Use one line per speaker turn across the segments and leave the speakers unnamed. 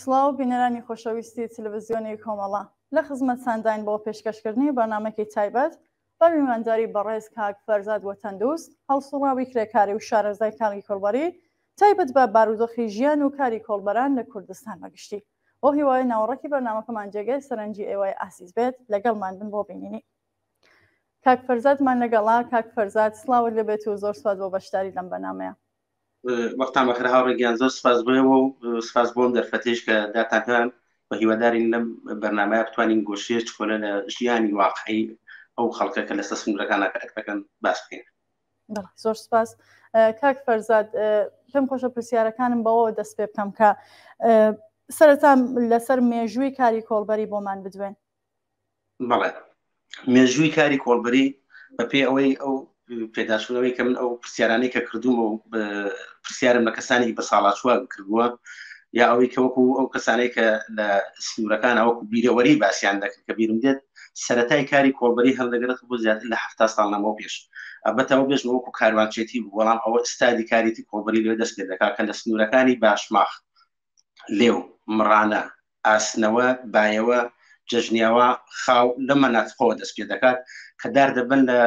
سڵاو بینەرانی خۆشەویستی تلویزیۆنی کۆمەڵە لە خزمەتتانداین بۆ پێشکەشکردنی بەرنامەکی تایبەت بە میوانداری بەڕێز کاک فەرزاد وەتەندوست هەڵسوڕاوی کرێکاری و شارەزای کاری کۆڵبەری تایبەت بە بارودۆخی ژیان و کاری کۆڵبەران لە کوردستان بەگشتی بەو هیوایەی ناوەڕۆکی بەرنامەکەمان جێگای سەرنجی ئێوەی ئازیز بێت لەگەڵمان بن بۆ بینینی. کاک فەرزادمان لەگەڵا کاک فەرزاد سڵاوت لێبێت و زۆر سوپاس بۆ بەشداری لەم بەرنامەیە.
وەختان بەخێر هاوڕێ گیان زۆر سپاس بۆ ئێوە و سپاس بۆم دەرفەتێش کە داتان پێمان بە هیوادارین لەم بەرنمەیە بتوانین گۆشەیە چکۆلە لە ژیانی واقعی ئەو خەڵکە کە لەسەر سنوورەکانە کار دەکەن باس بکەین.
زۆر سپاس کاک فەرزاد پێم خۆشە پرسیارەکانم بەوە دەست پێ بکەم کە سەرەتا لەسەر مێژووی کاری کۆڵبەری بۆمان بدوێن.
بەڵێ مێژووی کاری کۆڵبەری بەپێ ئەوەی ئەو پێداچوونەوەی کە من ئەو پرسیارانەی کە کردوومە و پرسیارم لە کەسانی بە ساڵاچووە کردووە یا ئەوەی کە وەکو ئەو کەسانەی کە لە سنوورەکان وەکو بیرەوەری باسییان دەکرد کە بیرم دێت سەتای کاری کۆڵبەری هەڵدەگرێت بۆ زیاتر لە ه ساڵ لەمەوە پێش ئەبەتەوە بێژمە وەکو کاروانچێتی بوو بەڵام ئەوە ستادی کاریتی کۆڵبەری لێ دەست پێ دەکات کە لە سنوورەکانی باشماخ لێو، مڕانە، ئاسنەوە، بایەوە، جەژنیاوا، خاو لەم مەناتقەوە دەست پێ دەکات کە دار دەبن لە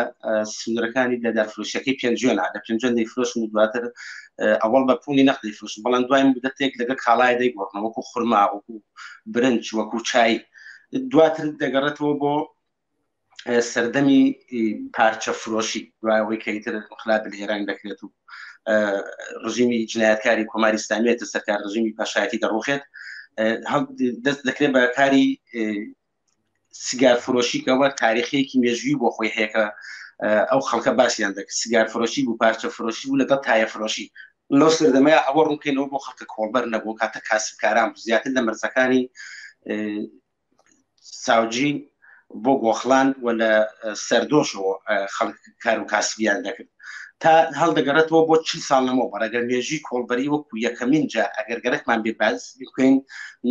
سنوورەکانی لە دارفرۆشیەکەی پێنجوێنە لە پێنجوێن دەیفرۆشن و دواتر ئەوەڵ بە پولی نەقد دەیفرۆشن بەڵام دوای مدەتێک لەگەڵ کاڵای دەیگۆڕنەوە وەکو خورما وەکو برنج وەکو چای دواتر دەگەڕێتەوە بۆ سەردەمی پارچە فرۆشی دوای ئەوەی کە ئیتر انقلاب لە ئێران دەکرێت و ڕژیمی جنایەتکاری کۆماری ئیسلامیێتە سەرکار ڕژیمی پاشایەتی دەڕوخێت دەست دەکرێت بە کاری سیگار فرۆشی کەەوە تاریخێکی مێژووی بۆ خۆی هەیە کە ئەو خەڵکە باسییان دەکرد سیگار فرۆشی بوو پارچە فرۆشی بوو لەگەڵ تایە فرۆشی لەو سەردەمەیە ئەوە ڕوونکەینەوە بۆ خەڵکە کۆڵبەر نەبوو کاتە کاسبکاران بوو زیاتر لە مەرزەکانی ساوجی بۆ گۆخڵان و لە سەردۆشەوە خەڵک کار و کاسبیان دەکرد تا هەڵدەگەڕێتەوە بۆ چل ساڵ لەمەوبەر ئەگەر مێژی کۆڵبەری وەکو یەکەمین جار ئەگەر گەرەکمان بێ باز بکەین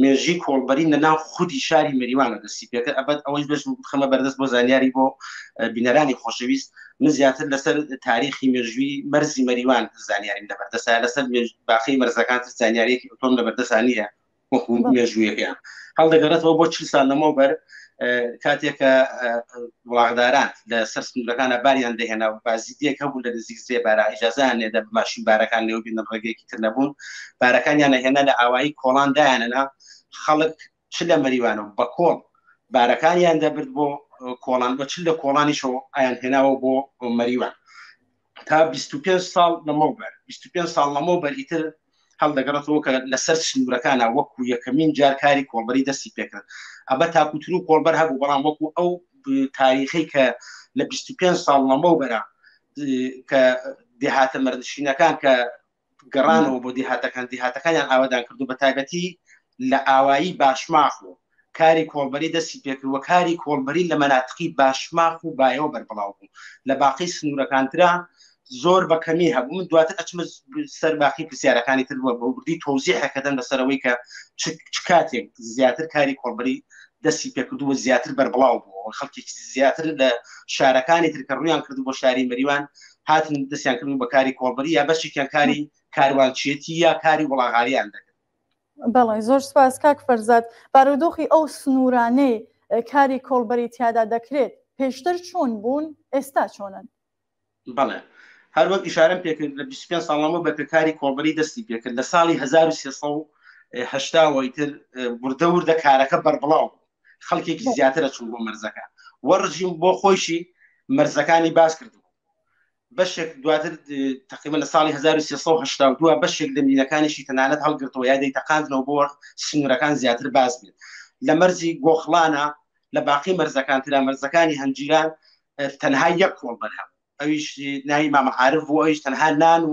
مێژی کۆڵبەری لە ناو خودی شاری مەریوانە دەستی پێکرد ئەبەت ئەوەی بەش بخەمە بەردەست بۆ زانیاری بۆ بینەرانی خۆشەویست من زیاتر لەسەر تاریخی مێژووی مەرزی مەریوان زانیاریم لەبەردەسە لەسەر باقی مەرزەکان تر زانیاریەکی ئەوتۆم لەبەردەسا نییە وەکو مێژوویەکەیان هەڵدەگەڕێتەوە بۆ چل سال لەمەوبەر کاتێک کە وڵاغداران لە سەر سنوورەکانە باریان دەهێنا و بازیدیەک هەبوو لە نزیک زێبارە ئیجازیان نێدا بە ماشین بارەکان لێو بینن ڕێگەیەکی تر نەبوون بارەکانیان هێنا لە ئاوایی کۆڵان دایانەنا خەڵک چ لە مەریوانەوە بە کۆڵ بارەکانیان دەبرد بۆ کۆڵان بە چ لە کۆڵانیشەوە ئایان هێناوە بۆ مەریوان تا 25 ساڵ لەمەوبەر 25 ساڵ لەمەوبەر ئیتر هەڵدەگەڕێتەوە کە لەسەر سنوورەکانە وەکو یەکەمین جار کاری کۆڵبەری دەستی پێکرد ئەمە تاکوتر و کۆڵبەر هەبوو بەڵام وەکو ئەو تاریخی کە لە 25 ساڵ لەمەوبەرە کە دێهاتە مەرنشینەکان کە گەڕانەوە بۆ دیهاتەکان دیهاتەکانیان ئاوادان کردو بە تایبەتی لە ئاوایی باشماخ و کاری کۆڵبەری دەستی پێکرد و کاری کۆڵبەری لە مەناتقی باشماخ و بایەوە بەربڵاو بوو لە باقی سنوورەکانترا زۆر بە کەمی هەبوو من دواتر ئەچمە سەر باقی پرسیارەکانی تر بووە بە وردی تۆزیحەکەدەن لەسەرەوەی کە چ کاتێک زیاتر کاری کۆڵبەری دەستی پێکردووە زیاتر بەربڵاو بووە خەڵکێکی زیاتر لە شارەکانی تر کە ڕویان کردو بۆ شاری مەریوان هاتن دەستیان کردو بە کاری کۆڵبەری یا بەشێکیان کاری کاروانچێتی یا کاری وڵاغاریان دەکرد.
بەڵێ زۆر سپاس کاک فەرزاد بارودۆخی ئەو سنوورانەی کاری کۆڵبەری تیادا دەکرێت پێشتر چۆن بوون ئێستا چۆنن؟
بەڵێ هەر وەک ئیشارەم پێکرد لە 25 ساڵ لەمەوبەر کە کاری کۆڵبەری دەستی پێکرد لە ساڵی 1380 وە ئیتر وردە وردە کارەکە بەربڵاو بوو خەڵکێکی زیاترە چوو بۆ مەرزەکە وە ڕژیم بۆ خۆیشی مەرزەکانی باس کردبوو بەشێک دواتر تقریبا لە ساڵی 1382 بەشێک لە مینەکانیشی تەنانەت هەڵگرتەوە یا دەیتەقاندنەوە بۆ سنوورەکان زیاتر باز بێت لە مەرزی گۆخڵانە لە باقی مەرزەکان ترا مەرزەکانی هەنجیران تەنها یەک کۆڵبەر هەبوو ئەویش ناوی مامە عارف بوو ئەویش تەنها نان و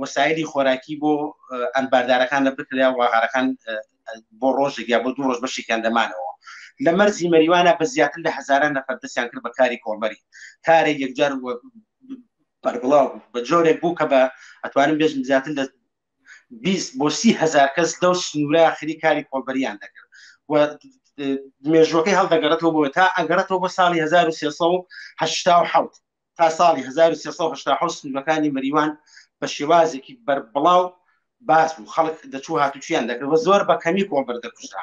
وەسایلی خۆراکی بۆ ئەنباردارەکان لە بکریا و واغارەکان بۆ ڕۆژێک یا بۆ دوو ڕۆژ بەشێکیان دەمانەوە لە مەرزی مەریوانە بە زیاتر لە هەزاران نەفەر دەستیان کرد بە کاری کۆڵبەری کارێک یەکجار بەربڵاو بوو بە جۆرێک بوو کە بە ئەتوانم بێژم زیاتر لە 20 بۆ 30 هزار کەس لەو سنوورە خری کاری کۆڵبەریان دەکرد و مێژوەکەی هەڵدەگەڕێتەوە بۆ تا ئەگەڕێتەوە بۆ ساڵی 1387 تا ساڵی 1387 سنوورەکانی مەریوان بە شێوازێکی بەربڵاو باس بوو خەڵک دەچوو هاتوچیان دەکرد و زۆر بە کەمی کۆڵبەر دەکوژرا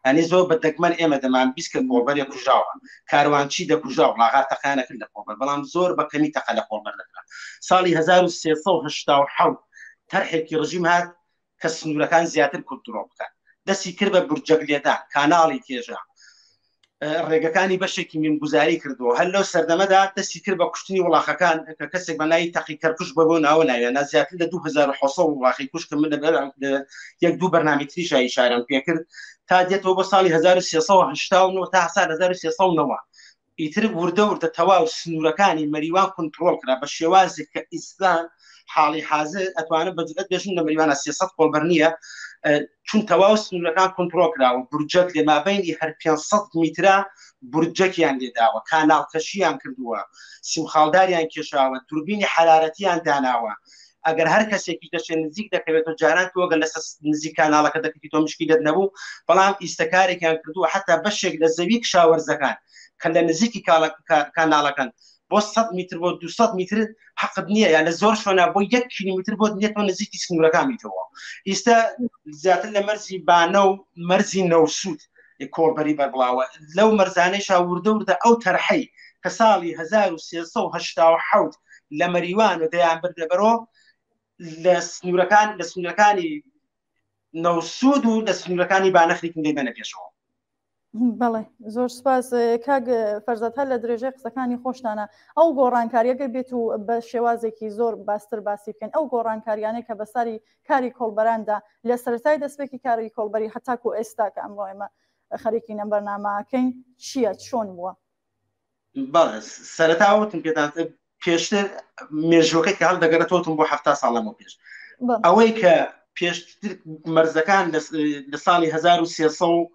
ئەنی زۆر بە دەگمەن ئێمە دەمان 20 کە کۆڵبەرێ کوژراوە کاروانچی دەکوژرا وڵاغا تەقیان نەکرد لە کۆڵبەر بەڵام زۆر بە کەمی تەقە لە کۆڵبەر دەکرا ساڵی 1387 تەرحێکی ڕژیم هات کە سنوورەکان زیاتر کونترۆڵ بکات دەستی کرد بە بورجەک لێدان کاناڵی کێژا ڕێگەکانی بەشێکی مینگوزاری کردووە هەر لەو سەردەمەدا دەستی کرد بە کوشتنی وڵاخەکان کە کەسێک بە ناوی تەقی کەرکوش بە بۆ ناوە ناویانە زیاتر لە 2600 وڵاخی کوش کە من لە یەک دوو بەرنامی تریشا ئیشارەم پێکرد تا دێتەوە بۆ ساڵی 1389 تا سال 1390 ئیتر وردە وردە تەواو سنوورەکانی مەریوان کونتڕۆڵ کرا بە شێوازێک کە ئیستا حاڵی حازر ئەتوانم بە جورئەت بێژم لە مەریوانە 300 کۆڵبەر نییە چون تەواو سنوورەکان کونتڕۆڵ کراوە بورجەک لە مابینی هەر 500 میترا بورجەکیان لێداوە کاناڵکەشیان کردووە سیمخاڵداریان کێشاوە دوربینی حرارەتیان داناوە ئەگەر هەر کەسێکیش دەچێت نزیک دەکەوێتەوە جاران تۆ گەر لەسەر نزیک کاناڵەکە دەکەوتی تۆ مشکیلت نەبوو بەڵام ئیستە کارێکیان کردووە حتا بەشێک لە زەوی کشاوەرزەکان کە لە نزیکی کاناڵەکان بۆ 100 میتر بۆ 200 میتر حەقت نییە یان لە زۆر شوێنە بۆ یەک کیلومتر بۆ نییە تۆ نزیکی سنوورەکان بیتەوە ئیستا زیاتر لە مەرزی بانە و مەرزی نەوسود کۆڵبەری بەربڵاوە لەو مەرزانەیشا وردە وردە ئەو تەرحەی کە ساڵی 1387 لە مەریوان و دەیان بردە بەرۆ لە سنوورەکان لە سنوورەکانی نەوسود و لە سنوورەکانی بانەخریکن دەیبەنە پێشەوە.
بەڵێ زۆر سپاس کاک فەرزاد هەر لە درێژەی قسەکانی خۆشتانە ئەو گۆڕانکاریەگە بێت و بە شێوازێکی زۆر باستر باسی بکەن ئەو گۆڕانکاریانەی کە بەساری کاری کۆڵبەراندا لە سەرەتای دەستپێکی کاری کۆڵبەری هەتاکو ئێستا کە ئەمڕۆ ئێمە خەریکی نەم بەرنامەکەین چییە چۆن بووە؟
بەڵێ سەرەتا وتم پێتان پێشتر مێژوەکەی کە هەڵدەگەرێتەوەتم بۆ ه ساڵ لەمە پێش ئەوەی کە پێشتر مەرزەکان لە ساڵی 1300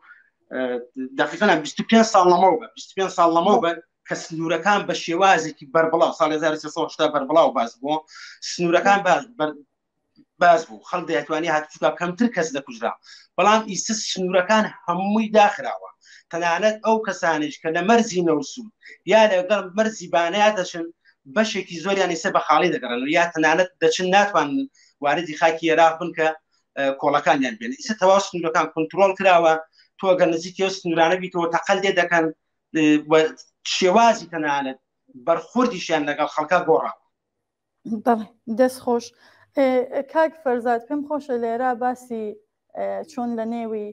دقیقا 25 ساڵ لەمەوبەر 25 ساڵ لەمەوبەر کە سنوورەکان بە شێوازێکی بەربڵاو ساڵ 1380 بەربڵاو باز بووە سنوورەکان باز باس بوو خەڵک دەیتوانی هاتوچوکا کەمتر کەس دەکوژرا بەڵام ئیستا سنوورەکان هەمووی داخراوە تەنانەت ئەو کەسانیش کە لە مەرزی نەوسود یا لەگەڵ مەرزی بانەیا دەچن بەشێکی زۆریان ئیستا بە خاڵی دەگەڕن و یا تەنانەت دەچن ناتوان واردی خاکی عێراق بن کە کۆڵەکانیان بێن ئیستا تەواو سنوورەکان کۆنترۆڵ کراوە تۆ گەر نزیکی ئەو سنوورانە بیتەوە تەقەل لێ دەکەن شێوازی تەنانەت بەرخوردیشیان لەگەڵ خەڵکا گۆڕاوە.
بەڵێ دەست خۆش کاک فەرزاد پێم خۆشە لێرە باسی چۆن لە نێوی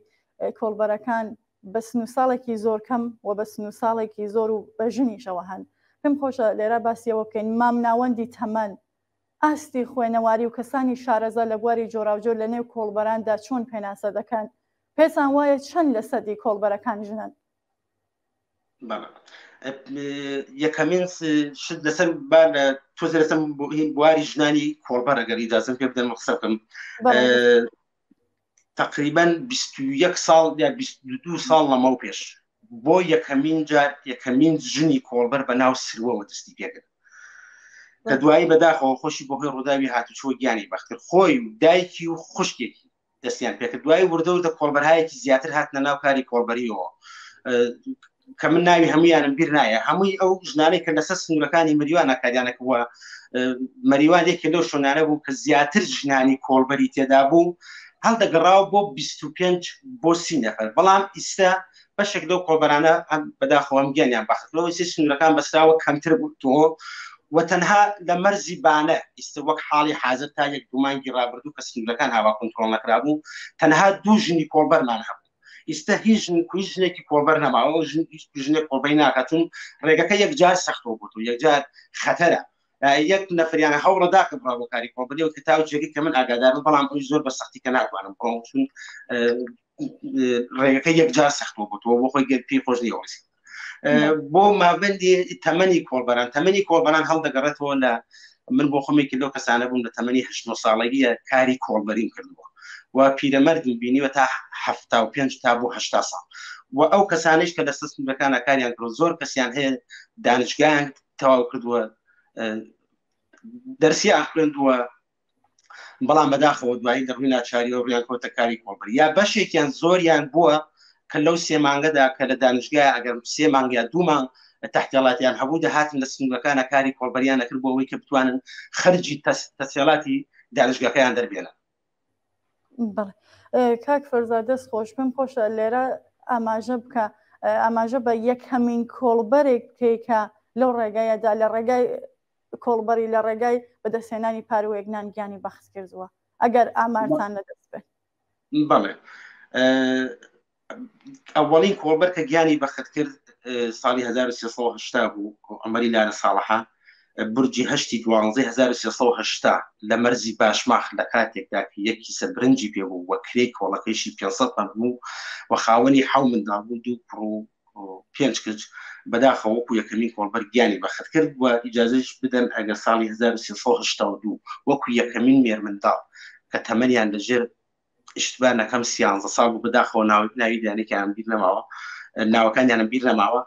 کۆڵبەرەکان بە سن و ساڵێکی زۆر کەم و بە سن و ساڵێکی زۆر و بە ژنیشەوە هەن پێم خۆشە لێرە باسیەوە بکەین مام ناوەندی تەمەن ئاستی خوێنەواری و کەسانی شارەزا لە بواری جۆراوجۆر لە نێو کۆڵبەراندا چۆن پێناسە دەکەن پێتان وایە چەند لە سەدی کۆڵبەرەکان ژنن؟
یەکەمین شت لەسەر با لە تۆزێ لەسەر بواری ژنانی کۆڵبەر ئەگەر ئیجازەم پێ بدەن قسە بکەم تقریبا 21 ساڵ یا 22 ساڵ لەمەو پێش بۆ یەکەمین جار یەکەمین ژنی کۆڵبەر بە ناو سروەوە دەستی پێکرد کە دوایی بەداخەوە خۆشی بۆ هۆی ڕووداوی هاتوچۆ گیانی بەختر خۆی و دایکی و خوشکێکی دەستیان پێکرد دوای وردە وردە کۆڵبەرهایەکی زیاتر هاتنە ناو کاری کۆڵبەریەوە کە من ناوی هەمویانم بیر نایە هەمووی ئەو ژنانەی کە لەسەر سنوورەکانی مریوانە کاریانەکەوە مەریوان یەکێ لەو شوێنانە بوو کە زیاتر ژنانی کۆڵبەری تێدا بوو هەڵدەگەڕاوە بۆ 25 بۆ سی نەفەر بەڵام ئیستا بەشێک لەو کۆڵبەرانە بەداخەوە هەم گیانیان بەخت لەوەی سێ سنوورەکان بەسراوە کەمتر بوو و تەنها لە مەرزی بانە ئیستا وەک حاڵی حاضر تا یەک دوو مانگی ڕابردوو کە سنوورەکان هاوا کۆنترۆڵ نەکرابوو تەنها دوو ژنی کۆڵبەرمان هەبوو ئیستا هیچ ژن هیچ ژنێکی کۆڵبەر نەماوە ژن هیچ ژنێک کۆڵبەری ناکات چون ڕێگەکە یەکجار سەختەوە بۆ تۆ یەکجار خەتەرە یەک نەفریان هەوڵەدا کە بڕا بۆ کاری کۆڵبەری و کە تاو جێگەی کە من ئاگادارم بەڵام ئەوی زۆر بە سەختی کە ناتوانم بڕۆم چون ڕێگەکە یەکجار سەختەوە بۆ تۆ بۆ خۆی گەر پێی خۆش نییە وەڕیسی بۆ مابندی تەمەنی کۆڵبەران تەمەنی کۆڵبەران هەڵدەگەڕێتەوە لە من بۆ خۆمێکی لەو کەسانە بووم لە تەمەنی هەشت ساڵەگیە کاری کۆڵبەریم کردووە و پیرەمەردم بینیوە تا 75 تا بۆ 80 ساڵ و ئەو کەسانیش کە لە سنوورەکانە کاریان کرد زۆر کەسیان هەیە دانشگایان تەواو کردووە دەرسیان خوێندووە بەڵام بەداخەوە دوایی لە ڕووی ناچاریەوە ڕویان کەوتە کاری کۆڵبەری یا بەشێکیان زۆریان بووە کە لەو سێ مانگەدا کە لە دانشگای ئەگەر سێ مانگ یا دوو مانگ تەحتێڵاتیان هەبوو دەهاتن لە سنوورەکانە کاری کۆڵبەریان نەکرد بۆ ئەوەی کە بتوانن خەرجی تەسێڵاتی دانشگاکەیان دەربێنن.
بەڵێ کاک فەرزاد دەست خۆش پێم خۆشە لێرە ئاماژە بکە ئاماژە بە یەکەمین کۆڵبەرێک بکەی کە لەو ڕێگایەدا لە ڕێگای کۆڵبەری لە ڕێگای بەدەستهێنانی پاروەیەک نان گیانی بەخت کردووە ئەگەر ئامارتان لەدەست بێت.
بەڵێ ئەوەڵین کۆڵبەر کە گیانی بەخت کرد ساڵی 1380 بوو عمەری لارە ساڵحە برجی هەشتی دوانزەی 1380 لە مەرزی باشماخ لە کاتێکدا کە یەک کیسە برنجی پێ بوو و کرێی کۆڵەکەیشی 500 پەند بوو و خاوەنی حەو منداڵ بوو دوو کوڕ و پێنج کچ بەداخەوە وەکو یەکەمین کۆڵبەر گیانی بەخت کرد و ئیجازەش بدەن ئەگەر ساڵی 1382 وەکو یەکەمین مێرمنداڵ کە تەمەنیان لەژێر ئیشتبا نەکەم سیانزە ساڵ بوو بەداخەوە ناوی دانێکیان بیر نەماوە ناوەکانیانم بیر نەماوە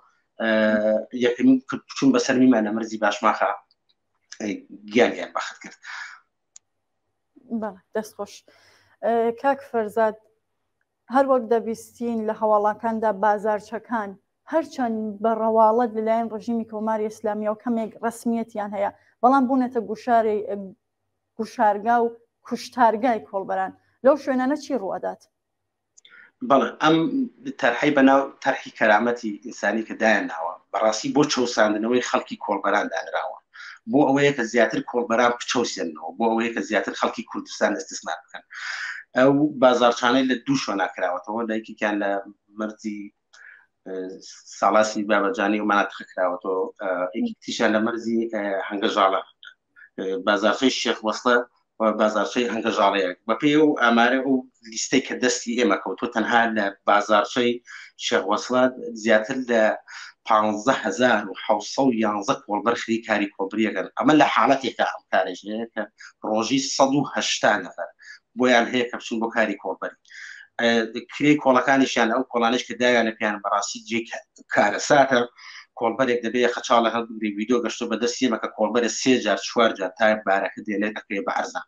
یەکەمین چون بەسەر میمان لە مەرزی باشماخە گیانیان بەخت کرد.
دەست خۆش کاک فەرزاد هەروەک دەبیستین لە هەواڵاکاندا بازارچەکان هەرچەند بە ڕەواڵەت لەلایەن ڕژیمی کۆماری ئیسلامیەوە کەمێک ڕسمیەتیان هەیە بەڵام بوونەتە گوشاری گوشارگا و کوشتارگای کۆڵبەران لەو شوێنانە چی ڕووئەدات؟
بەڵێ ئەم تەرحەی بەناو تەرحی کەرامەتی ئینسانی کە دایان ناوە بەڕاستی بۆ چەوساندنەوەی خەڵکی کۆڵبەران دانراوە بۆ ئەوەیە کە زیاتر کۆڵبەران بچەوسێنەوە بۆ ئەوەیە کە زیاتر خەڵکی کوردستان ئیستیسمار بکەن ئەو بازارچانەی لە دوو شوێنا کراوەتەوە لە یەکێکیان لە مەرزی ساڵاسی بابەجانی و مەناتقە کراوەتەوە یەکێکیشیان لە مەرزی هەنگەژاڵە بازارچەی شێخ وەسڵە و بازارچەی هەنگەژاڵەیەک بەپێی ئەو ئامارە ئەو لیستەی کە دەستی ئێمە کەوتووە تەنها لە بازارچەی شێخ وەسڵە زیاتر لە 15711 کۆڵبەر خری کاری کۆڵبریەکەن ئەمە لە حاڵەتێکە ئەم کارێک هەیە کە ڕۆژی 180 نەفەر بۆیان هەیە کە بچن بۆ کاری کۆڵبەری کرێی کۆڵەکانیشیان ئەو کۆڵانش کە داویانە پێیان بەڕاستی جێ کارەساتە کۆڵبەرێک دەبێ خەچاڵە هەڵبگرێ ویدۆ گەشتۆ بە دەستی ئێمە کە کۆڵبەرە سێ جار چوار جار تا بارەکە دێنێت ئەکرێ بە عەرزا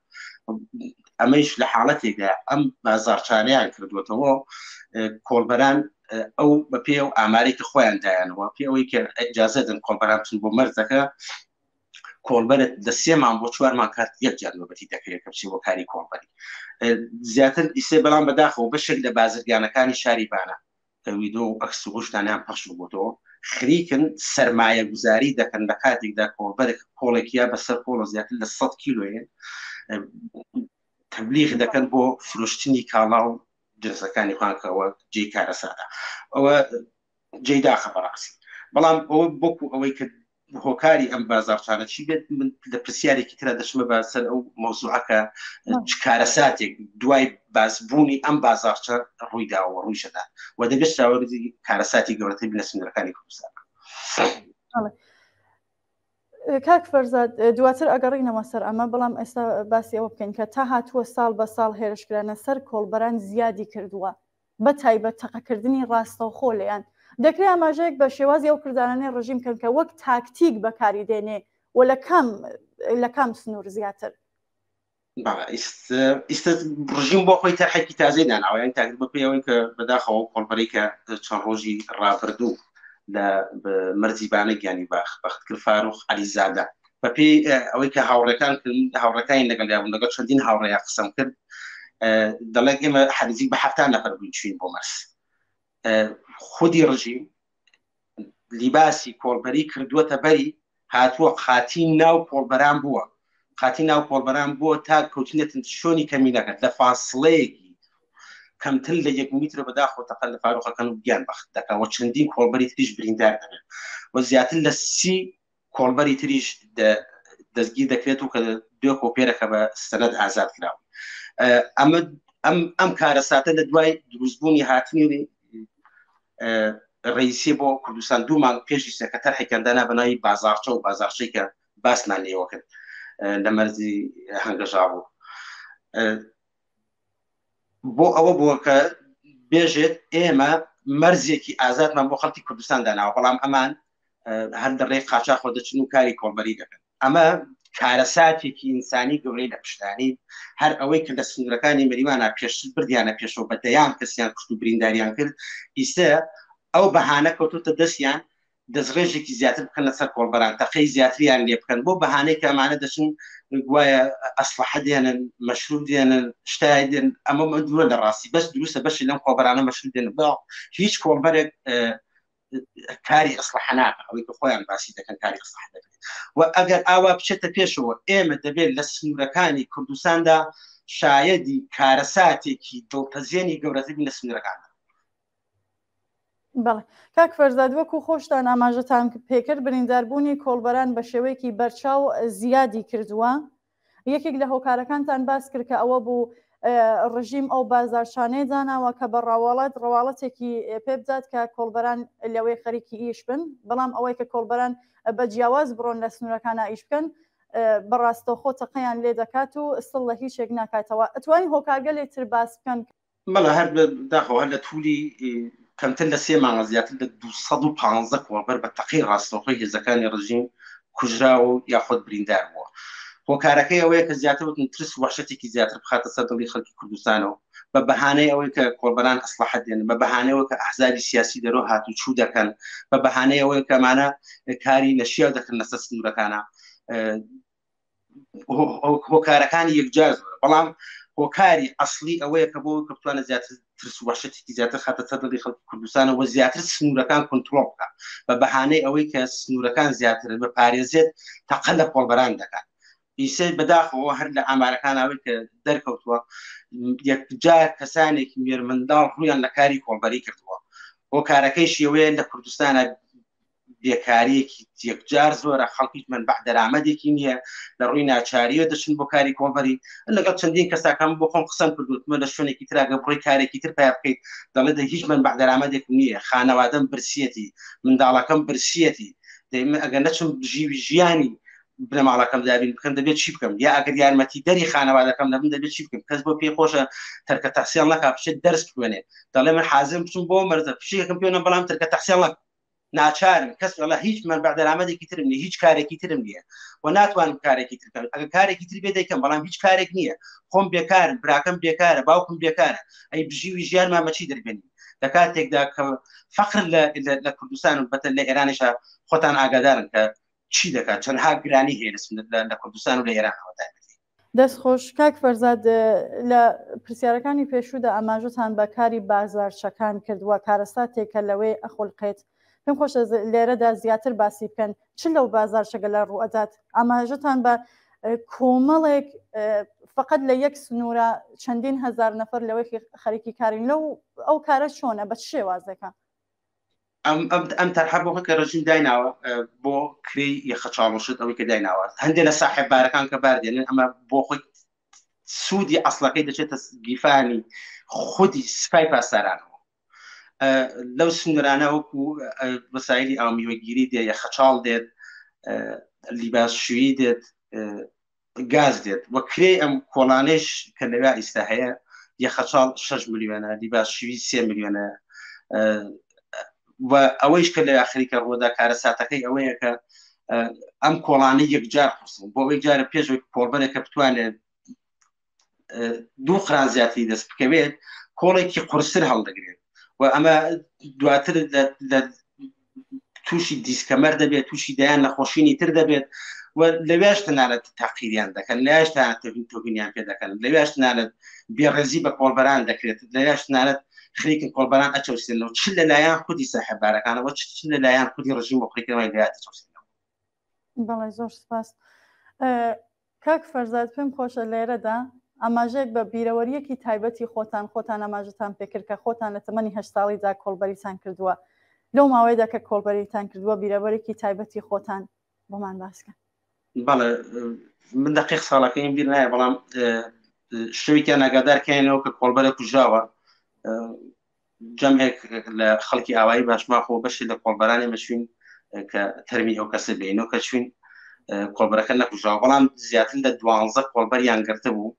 ئەمەیش لە حاڵەتێکدا ئەم بازاڕچانەیان کردوێتەوە کۆڵبەران ئەو بە پێ و ئامارێکی خۆیان دایانەوە پێ ئەوەی کە ئەجازە دەن کۆڵبەران بچن بۆ مەرزەکە کۆڵبەرت لە سێ مانگ بۆ چوار مانگ کات یەک جار نۆبەتی دەکرێت کە بچی بۆ کاری کۆڵبەری زیاتر ئیسێ بەڵام بەداخەوە بەشێک لە بازرگانەکانی شاری بانە کە ویدۆ و ئەکس و ئەو شتانیان پەخش بۆتەوە خریکن سەرمایە گوزاری دەکەن لە کاتێکدا کۆڵبەرێک کۆڵێکیا بەسەر کۆڵە زیاتر لە 100 کیلۆیە تەبلیغ دەکەن بۆ فرۆشتنی کاڵا و جنسەکانی خۆیان کە ئەوە جێی کارەساتە ئەوە جێی داخە بەڕاستی بەڵام ئەوە بۆکو ئەوەی کە هۆکاری ئەم بازاڕچانە چی بێت من لە پرسیارێکی ترا دەچمە باسەر ئەو مەوزوعەکە چ کارەساتێک دوای بازبوونی ئەم بازاڕچە ڕوویداوە ڕوویشەدا و دەبێت چاوەڕێی کارەساتی گەورەتر بن لە سنوورەکانی کوردستان.
کاک فەرزاد دواتر ئەگەڕینەوە سەر ئەمە بەڵام ئێستا باسی ئەوە بکەین کە تا هاتووە ساڵ بە ساڵ هێرشکرانە سەر کۆڵبەران زیادی کردووە بە تایبەت تەقەکردنی ڕاستەوخۆ لێیان. دەکرێ ئاماژەیەک بە شێوازی ئەو کردارانەی ڕژیم بکەن کە وەک تاکتیک بەکاری دێنێ و لە کام لە کام سنوور زیاتر؟
بەڵێ ئیستە ڕژیم بۆ خۆی تەرحێکی تازەی داناوە یان تاکتیک بە پێی ئەوەی کە بەداخەوە ئەو کۆڵبەرەی کە چەند ڕۆژی ڕابردوو لە مەرزی بانە گیانی باخ بەخت کرد فاروق عەلیزادە بەپێی ئەوەی کە هاوڕێکان هاوڕێکانی لەگەڵ بوون لەگەڵ چەندین هاوڕێیا قسەم کرد دەڵێت ئێمە حەنزیک بە هەفتا نەفەر بووین چوین بۆ مەرز خودی ڕژیم لیباسی کۆڵبەری کردووەتە بەری هاتووە قاتی ناو کۆڵبەران بووە قاتی ناو کۆڵبەران بووە تا کەوتنێتن شۆنی کەمینەکە لە فاسڵەیەکی کەمتر لە یەک میترە بەداخەوە تەقە لە فاروقەکەن و گیان بەخت دەکا و چەندین کۆڵبەری تریش بریندار دەبێت و زیاتر لە سی کۆڵبەری تریش دەستگیر دەکرێت و کە دوێ کۆپێرەکە بە سەنەد ئازاد کراوە ئەمە ئەم ئەم کارەساتە لە دوای دروستبوونی هاتنی ڕئیسی بۆ کوردستان دوو مانگ پێشی سەکە تەرحێکیان دانا بە ناوی بازارچە و بازارچەی کە باسمان لێوە کرد لە مەرزی هەنگەژاڵ بۆ ئەوە بووە کە بێژێت ئێمە مەرزێکی ئازادمان بۆ خەڵکی کوردستان داناوە بەڵام ئەمان هەر لە ڕێی قاچاخەوە دەچن و کاری کۆڵبەری دەکەن ئەمە کارەساتێکی ئینسانی گەورەی لە پشتانی هەر ئەوەی کە لە سنوورەکانی مەریوانە پێشتر بردیانە پێشەوە بە دەیان کەسیان کوشت و برینداریان کرد ئیسە ئەو بەهانە کەوتوتە دەستیان. دەستڕێژێکی زیاتر بکەنە سەر کۆڵبەران، تەقەی زیاتریان لێ بکەن بۆ بەهانەی کە ئەمانە دەچن گوایە ئەسلحە دێنن، مەشروب دێنن، شتای دێن، ئەمە دوورە لە ڕاستی. بەس دروستە بەشی لەم کۆڵبەرانە مەشروب دێنن، بە هیچ کۆڵبەرێک کاری ئەسلحە ناکە، ئەوەی کە خۆیان باسی دەکەن کاری ئەسلحە دەکرێت. و ئەگەر ئاوا بچێتە پێشەوە ئێمە دەبێت لە سنوورەکانی کوردستاندا شایەدی کارەساتێکی دڵتەزێنی گەورەتر بین لە سنوورەکاندا.
بەڵێ کاک فەرزاد وەکو خۆشتان ئاماژەتان پێکرد برینداربوونی کۆڵبەران بە شێوەیەکی بەرچاو زیادی کردووە یەکێک لە هۆکارەکانتان باس کرد کە ئەوە بوو ڕژیم ئەو بازارچانەی داناوە کە بە ڕاواڵەت ڕواڵەتێکی پێ بدات کە کۆڵبەران لەوەی خەریکی ئیش بن بەڵام ئەوەی کە کۆڵبەران بە جیاواز بڕۆن لە سنوورەکانە ئیش بکەن بە ڕاستەوخۆ تەقەیان لێ دەکات و سڵ لە هیچێک ناکاتەوە ئەتوانی هۆکارگەلێ تر باس بکەن
بەڵێ هەر داخەوە هەر لە توولی کەمتر لە سێ مانگە زیاتر لە 215 کۆڵبەر بە تەقەی ڕاستەوخۆی هێزەکانی ڕژیم کوژراوە و یاخود بریندار بووە. هۆکارەکەی ئەوەیە کە زیاتر وتن ترس و وەحشەتێکی زیاتر بخاتە سەر دڵی خەڵکی کوردستانەوە بە بەهانەی ئەوەی کە کۆڵبەران ئەسڵەحە دێنن، بە بەهانەی ئەوەی کە ئەحزابی سیاسی دەرۆ هاتوچوو دەکەن، بە بەهانەی ئەوەی کە ئەمانە کاری نەشیاو دەکەن لەسەر سنوورەکانە. هۆکارەکانی یەکجار زۆرە بەڵام هۆکاری ئەسلی ئەوەیە کە بۆ کە بتوانێت زیاتر ترس و وەحشەتێکی زیاتر خاتە سەر دڵی خەڵکی کوردستانەوە زیاتر سنوورەکان کۆنترۆڵ بکە بە بەهانەی ئەوەی کە سنوورەکان زیاتر بپارێزێت تەقە لە کۆڵبەران دەکات ئیسە بەداخەوە هەر لە ئامارەکان ئەوەی کە دەرکەوتووە یەکجار کەسانێکی مێرمنداڵ ڕوویان لە کاری کۆڵبەری کردووە هۆکارەکەی شێوەیە لە کوردستانە بێکاریەکی یەکجار زۆرە خەڵکیش منبع دەرامەتێکی نییە لە ڕووی ناچاریەوە دەچن بۆ کاری کۆڵبەری لەگەڵ چەندین کەساکەم بۆ خۆم قسەم کردوتمە لە شوێنێکی تراگە بڕی کارێکی تر پیا بکەیت دەڵێ دە هیچ منبع دەرامەتێکم نییە خانەوادەم برسیەتی منداڵەکەم برسیەتی دەی من ئەگەر نەچم بژیوی ژیانی بنەماڵەکەم دابین بکەم دەبێت چی بکەم یا ئەگەر یارمەتی دەری خانەوادەکەم نەبم دەبێت چی بکەم کەس بۆ پێی خۆشە تەرکە تەحسیل نەکا بچێت دەرس بخوێنێ دەڵێ من حازرم بچم بۆ مەرزە پشیەکەم پێ نەم بەڵام تەرکە تەحسیل نەکەم ناچارم کەس وەڵا هیچ مەنبع دەرامەتێکی ترم نییە هیچ کارێکی ترم نییە و ناتوانم کارێکی تر بکەم ئەگەر کارێکی تر بێ دەیکەم بەڵام هیچ کارێک نییە خۆم بێکارم براکەم بێکارە باوکم بێکارە ئەی بژیوی ژیانمان بە چی دەربێنین لە کاتێکدا کە فەقر لە کوردستان و بەتە لە ئێرانیشا خۆتان ئاگادارن کە چی دەکات چەندها گرانی هەیە لە کوردستان و لە ئێرانەوە تایبەتی.
دەست خۆش کاک فەرزاد لە پرسیارەکانی پێشوودا ئاماژەتان بە کاری بازارچەکان کرد و کارەساتێک کە لەوێ ئەخولقێت پێم خۆشە لێرەدا زیاتر باسی بکەن چ لەو بازارچەگەلە ڕوئەدات ئاماژەتان بە کۆمەڵێک فقط لە یەک سنوورە چەندین هەزار نەفەر لەوەی خەریکی کارین لەو ئەو کارە چۆنە بە چ شێوازێکە؟
ئەم ئەم تەرحە بۆ کە ڕژیم دایناوە بۆ کرێی یەخەچاڵ و شت ئەوەی کە دایناوە هەندێک لە ساحێب بارەکان کە بار دێنن ئەمە بۆ خۆی سوودی ئەسڵەکەی دەچێتە گیفانی خودی سپای پاسدارانەوە لەو سنوورانە وەکو وەسایلی ئاومیوەگیری دێ یەخەچاڵ دێت لیباس شویی دێت گاز دێت و کرێی ئەم کۆڵانەیش کە لەوێ ئیستا هەیە یەخەچاڵ 6 ملیۆنە لیباس شوی 3 ملیۆنە و ئەوەیش کە لە خەریکە ڕوودا کارەساتەکەی ئەوەیە کە ئەم کۆڵانە یەکجار قورسن بۆ ئەوەی جارە پێش کۆڵبەرێک کە بتوانێت دوو قران زیاتری دەست بکەوێت کۆڵێکی قورستر هەڵدەگرێت و ئەمە دواتر لە تووشی دیسکەمەر دەبێت تووشی دەیان نەخۆشینی تر دەبێت و لەوێش تەنانەت تاقیریان دەکەن لەوێش تەنانەت تۆبینیان پێ دەکەن لەوێش تەنانەت بێڕێزی بە کۆڵبەران دەکرێت لەوێش تەنانەت خریکن کۆڵبەران ئەچەوسێنەوە چ لەلایەن خودی ساحێبارەکانەوە چ لەلایەن خودی ڕژیم و خریکەوەی لەوێ دەچەوسێنەوە.
بەڵێ زۆر سپاس. کاک فەرزاد پێم خۆشە لێرەدا ئاماژەیەک بە بیرەوەرییەکی تایبەتی خۆتان، خۆتان ئاماژەتان پێکرد کە خۆتان لە تەمەنی هەشت ساڵیدا کۆڵبەریتان کردووە، لەو ماوەیەدا کە کۆڵبەریتان کردووە بیرەوەرێکی تایبەتی خۆتان بۆمان باس کەن.
بەڵێ من دەقیق ساڵەکەیم بیر نایە بەڵام شەوێکیان ئاگادار کەینەوە کە کۆڵبەرە کوژراوە جەمعێک لە خەڵکی ئاوایی باشماخەوە بەشی لە کۆڵبەرانی مەچوین کە تەرمی ئەو کەسە بینەوە کە چوین کۆڵبەرەکە نەکوژراوە بەڵام زیاتر لە دوانزە کۆڵبەریان گرتە بوو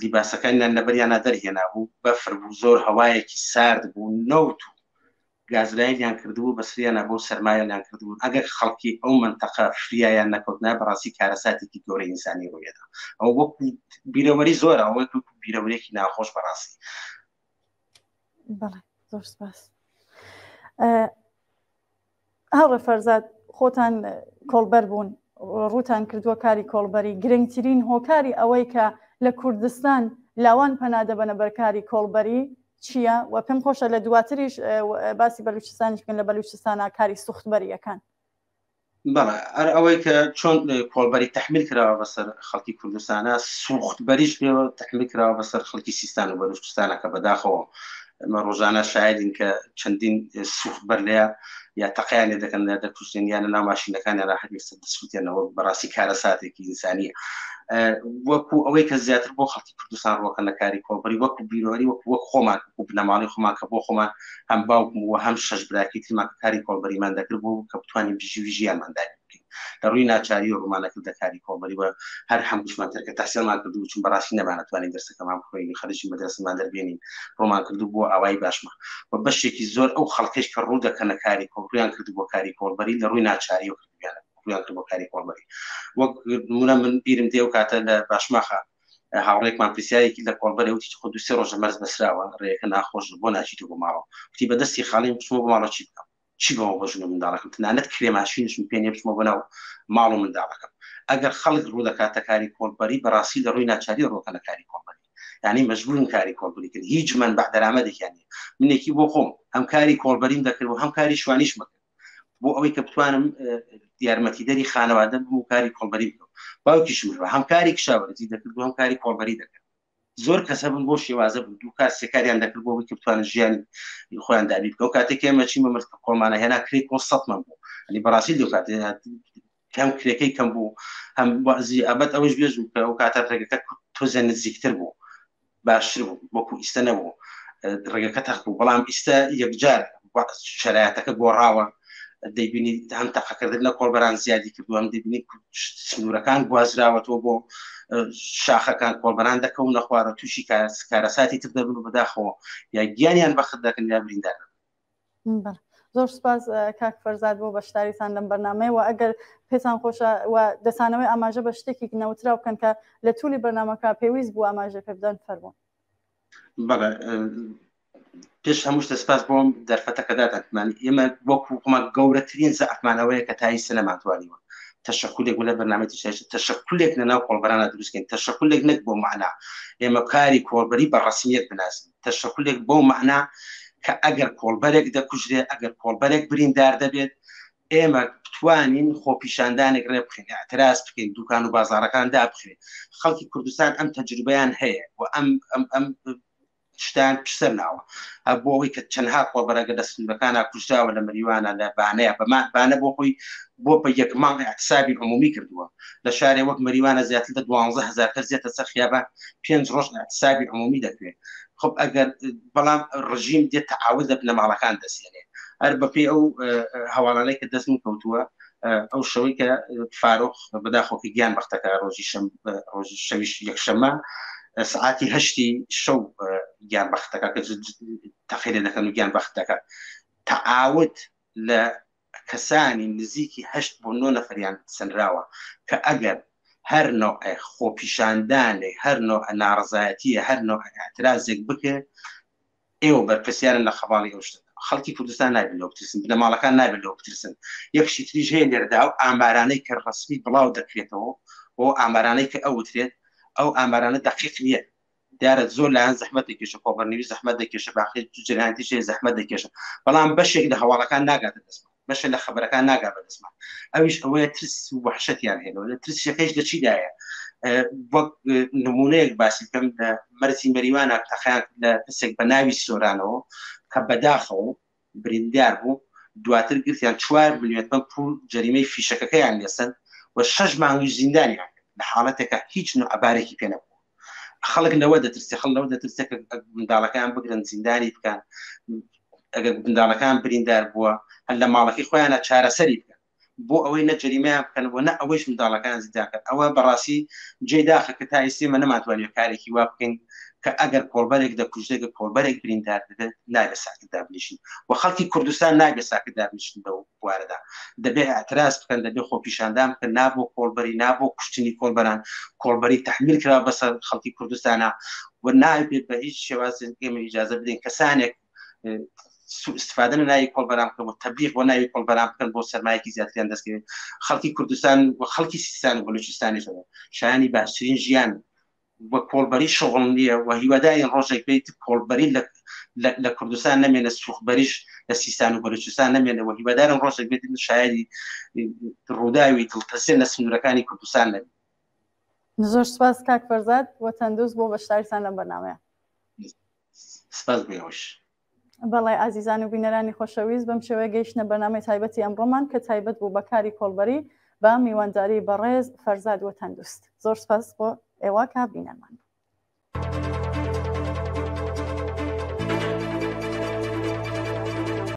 لیباسەکانیان لەبەریانە دەرهێنا بوو بەفر بوو زۆر هەوایەکی سارد بوو نەوت و گازلایلیان کردبوو بەسریانە بۆ سەرمایەیان کردبوو ئەگەر خەڵکی ئەو منتەقە فریایان نەکەوتنا بەڕاستی کارەساتێکی گەورەی ئینسانی ڕوویدا ئەو وەکو بیرەوەری زۆرە ئەوە وەکو بیرەوەرێکی ناخۆش بەڕاستی.
بەڵێ زۆر سپاس. هاوڕێ فەرزاد خۆتان کۆڵبەر بوون ڕووتان کردووە کاری کۆڵبەری گرنگترین هۆکاری ئەوەی کە لە کوردستان لاوان پەنا دەبەنە بەرکاری کۆڵبەری چییە و پێم خۆشە لە دواتریش باسی بەلوچستانیش بکەن لە بەلوچستانە کاری سوختبەریەکان.
بەڵێ هەر ئەوەی کە چۆن کۆڵبەری تحمیل کراوە بەسەر خەڵکی کوردستانە سوختبەریش پێوە تحمیل کراوە بەسەر خەڵکی سیستان و بەلوچستانە کە بەداخەوە ئەمە ڕۆژانە شایدین کە چەندین سوخت بەر لەیە یا تەقیان لێ دەکەن لە دەکوژێن یان لە ناو ماشینەکانیان هەر یەکسەر دەسوتێنەوە بەڕاستی کارەساتێکی ئینسانیە وەکو ئەوەی کە زیاتر بۆ خەڵکی کوردستان ڕۆکەن لە کاری کۆڵبەری وەکو بیرۆری وەکو وەک خۆمان وەکو بنەماڵی خۆمان کە بۆ خۆمان هەم باوکم و هەم شەش براکی ترمان کە کاری کۆڵبەریمان دەکرد بۆ کە بتوانین بژیوی ژیانمان دابین بکەین لە ڕووی ناچاری و ڕوومانە کردە کاری کۆڵبەری و هەر هەمووشمان تەرکە تەحسیلمان کرد و چون بەڕاستی نەمانەتوانی دەرسەکەمان بخوێنین و خەرجی مەدرەسەمان دەربێنین ڕوومان کرد بۆ ئاوایی باشمان و بەشێکی زۆر ئەو خەڵکەش کە ڕوو دەکەنە کاری کۆڵ ڕوویان کرد بۆ کاری کۆڵبەری لە ڕووی ناچاری و کردویانە ڕوویان کرد بۆ کاری کۆڵبەری وەک نمونە من بیرم دێ و کاتە لە باشماخە هاوڕێکمان پرسیارێکی لە کۆڵبەرێ وتی خۆ دوو سێ ڕۆژە مەرز بەسراوە ڕێیەکە ناخۆش بۆ ناچیتەوە بۆ ماڵەوە وتی بە دەستی خاڵیم بچمەوە بۆ ماڵەوە چی بکەم چی بەوە بۆ ژن و منداڵەکەم تەنانەت کرێ ماشینیشم پێ نیە بچمەوە بۆ ناو ماڵ و منداڵەکەم ئەگەر خەڵک ڕوو دەکاتە کاری کۆڵبەری بەڕاستی لە ڕووی ناچاری ڕووەکەنە کاری کۆڵبەری یعنی مەجبورن کاری کۆڵبەری کرد هیچ مەنبع دەرامەتێکیان نیە منێکی بۆ خۆم هەم کاری کۆڵبەریم دەکرد و هەم کاری شوانیشم کرد بۆ ئەوەی کە بتوانم یارمەتیدەری خانەوادە بم و کاری کۆڵبەری بکەم باوکیشم هەبا هەم کاری کشاوەرزی دەکرد و هەم کاری کۆڵبەری دەکرد زۆر کەس هەبوون بۆ شێوازە بوو دوو کار سێ کاریان دەکرد بۆ ئەوەی کە بتوانن ژیانی خۆیان دابین بکەن کاتێک ئێمە چین بە مرد کە کۆڵمانە هێنا کرێی کۆڵ سەد مەن بوو ئەنی بەڕاستی لەو کاتێ هەم کرێکەی کەم بوو هەم بەعزی ئەبەت ئەوەش بێژم کە ئەو کاتە ڕێگەکە تۆزێ نزیکتر بوو باشتر بوو وەکو ئیستە نەبوو ڕێگەکە تەخت بوو بەڵام ئیستە یەکجار شەرایەتەکە گۆڕاوە دەیبینی هەم تەقەکردن لە کۆڵبەران زیادی کردو هەم دەبینی سنوورەکان گوازراوەتەوە بۆ شاخەکان کۆڵبەران دەکەون نەخوارە تووشی کارەساتی تر دەبن و بەداخەوە یا گیانیان بەخت دەکەن یا بریندار
زۆر سپاس کاک فەرزاد بۆ بەشداریتان لەم بەرنمەیە و ئەگەر پێتان خۆشە و دەتانەوەی ئاماژە بە شتێکی نەوترا بکەن کە لە تولی بەرنمەکە پێویست بوو ئاماژە پێ بدەن فەرموون.
بەڵێ پێش هەموو شتە سپاس بۆ دەرفەتەکە داتانمان ئێمە وەکو خۆمان گەورەترین زەعفمانەوەیە کە تا ئیستا نەمانتوانیوە تەشەکولێک لە بەرنامەی تشایش تەشەکولێک لە ناو کۆڵبەرانە دروستکەین تەشەکولێک نەک بۆ معنا ئێمە کاری کۆڵبەری بە ڕسمیەت بناسین تەشەکولێک بۆ معنا کە ئەگەر کۆڵبەرێک دەکوژرێ ئەگەر کۆڵبەرێک بریندار دەبێت ئێمە بتوانین خۆپیشاندانێک ڕێ بخەین اعتراز بکەین دوکان و بازارەکان دابخرێت خەڵکی کوردستان ئەم تەجروبەیان هەیە و ئەم ئەم ئەم شتیان پشسەر ناوە هەر بۆ ئەوەی کە چەندها کۆڵبەرەگە لە سنوورەکانە کوژراوە لە مەریوانە لە بانەیە بەما بانە بۆ خۆی بۆ بە یەک مانگ اعتصابی عمومی کردووە لە شارێ وەک مەریوانە زیاتر لە 12 هزار کەس دێتە سەر خیابان پێنج ڕۆژ اعتصابی عمومی دەکرێت خب ئەگەر بەڵام ڕژیم دێت تەعاود لە بنەماڵەکان دەسێنێ هەر بەپێی ئەو هەواڵانەی کە دەستم کەوتووە ئەو شەوەی کە فاروق بەداخۆ کە گیان بەختەکە ڕۆژی شەم ڕۆژی شەویش یەکشەممە سعاتی هەشتی شەو گیان بەختەکە کە تەقی لێ دەکەن و گیان بەخت دەکات تەعاود لە کەسانی نزیکی هەشت بۆ نۆ نەفەریان سەنراوە کە ئەگەر هەر نەوعێ خۆپیشاندانێک هەر نەوعە ناڕەزایەتیە هەر نەوعە ئیعترازێک بکرێت ئێوە بەرپرسیارن لە خەباڵی ئەو شتە خەڵکی کوردستان نابێت لەوە بترسن بنەماڵەکان نابێت لەوە بترسن یەک شتی تریش هەیە لێرەدا ئەو ئامارانەی کە ڕەسمی بڵاو دەکرێتەوە و ئامارانەی کە ئەوترێت ئەو ئامارانە دەقیق نییە دیارە زۆر لایەن زەحمەت دەکێشە کۆبەرنیوی زەحمەت دەکێشە باقی جەریاناتیش هەیە زەحمەت دەکێشە بەڵام بەشێک لە هەواڵەکان ناگاتە دەستمان بەشێک لە خەبەرەکان ناگا بە دەستمان ئەویش ئەوەیە ترس و وەحشەتیان هەیە لە ترسەکەیش لە چیدایە وەک نمونەیەک باسی بکەم لە مەرزی مەریوانە تەقیان لە کەسێک بە ناوی سۆرانەوە کە بەداخەوە بریندار بوو دواتر گرتیان چوار ملیۆن تمەن پوول جەریمەی فیشەکەکەیان لێسەند و شەش مانگیش زیندانیان کرد لە حاڵەتێکا هیچ نوعە بارێکی پێ نەبوو خەڵک لەوە دەترسێ خەڵک لەوە دەترسێ کە منداڵەکەیان بگرن زیندانی بکەن ئەگەر منداڵەکان بریندار بووە هەر لە ماڵەکەی خۆیانە چارەسەری بکەن بۆ ئەوەی نە جەریمەیان بکەن و نە ئەوەیش منداڵەکان زیندان کەن ئەوە بەڕاستی جێی داخە کە تا ئیستا ئێمە نەمانتوانیوە کارێکی وا بکەین کە ئەگەر کۆڵبەرێک دەکوژرێت گەر کۆڵبەرێک بریندار دەبێت نابێت ساکت دابنیشین و خەڵکی کوردستان نابێت ساکت دابنیشن لەو بوارەدا دەبێت ئاعتراز بکەن دەبێت خۆپیشاندان بکەن نا بۆ کۆڵبەری نا بۆ کوشتنی کۆڵبەران کۆڵبەری تحمیل کرا بەسەر خەڵکی کوردستانە و نابێت بە هیچ شێوازێک ئێمە ئیجازە بدەین کەسانێک. استفادە لە ناوی کۆڵبەران بکەن و تەبلیغ بۆ ناوی کۆڵبەران بکەن بۆ سەرمایەکی زیاتریان دەستکەوێت. خەڵکی کوردستان و خەڵکی سیستان و بەلوچستانیشەوە شایانی باشترین ژیان و کۆڵبەری شغڵ نییە و هیوادارین ڕۆژێک بێت کۆڵبەری لە کوردستان نەمێنە، سوخبەریش لە سیستان و بەلوچستان نەمێنە و هیوادارم ڕۆژێک بێت شایانی ڕووداوی دڵتەزێن لە سنوورەکانی کوردستان نەبێت.
زۆر سپاس کاک فەرزاد وەتەندوست بۆ بەشداریتان لەم بەرنامەیە.
سپاس بۆ ئێوەش.
بەڵێ ئازیزان و بینەرانی خۆشەویست بەم شێوەیە گەیشتە بەرنامەی تایبەتی ئەمڕۆمان کە تایبەت بوو بە کاری کۆڵبەری بە میوانداری بەڕێز فەرزاد وەتەندوست. زۆر سپاس بۆ ئێوە کە بینەرمان بوون.